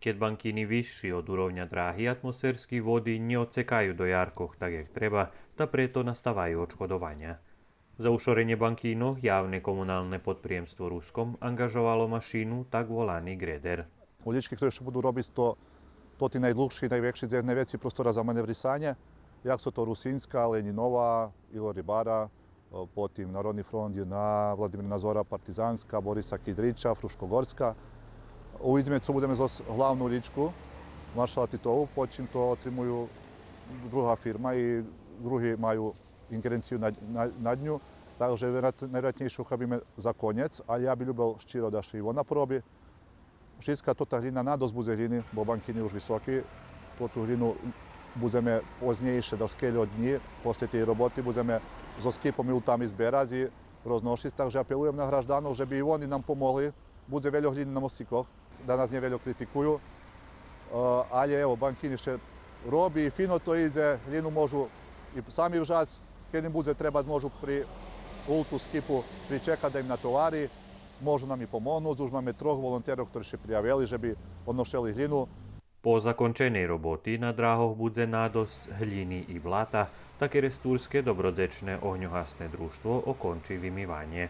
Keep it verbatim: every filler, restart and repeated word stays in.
Кед банкини висши од уровня драги, атмосферски води нє одсекаю до яркох так як треба, та прето наставаю одшкодованя. За ушоренє банкинох явне комуналне подприємство Руском анґажовало машину, так волани гредер. Улїчки, хтори ше буду робиц, то, то тоти найдлугши, найвекши, дзе найвецей простора за маневрисанє, як су то Русинска, Ленїнова, Ило Рибара, е, потим Народни фронт, Ю Н А, Владимир Назора, Партизанска, Бориса Кидрича, Фрушкогорска. Увидзиме цо будземе зоз главну улїчку, Маршала Титову, почим то отримую друга фирма и други маю инґеренцию над, над, над ню. Так же вероятно, найвероятнєйше ухабиме за конєц, але я би любел щиро да ше и вона пороби. Шицка тота глїна, надосц будзе глїни, бо банкини уж високи. Тоту глїну будземе познєйше, да скельо днї, после тей роботи, будземе зоз кипом и ултами зберац и розношиц. Так же апелуєм на гражданох же би и вони нам помогли. Будзе вельо глїни на мостикох, да нас нє вельо критикую. Е, але, ево, банкини ше роби и фино то идзе, глїну можу и сами вжац, кед им будзе требац, можу при улту, скипу причекац да им натовари, можу нам и помогнуц, уж маме трох волонтерох хтори ше приявели же би одношели глїну. По законченей роботи на драгох будзе надосц глїни и блата, та Керестурске добродзечне огньогасне дружтво окончи вимиванє.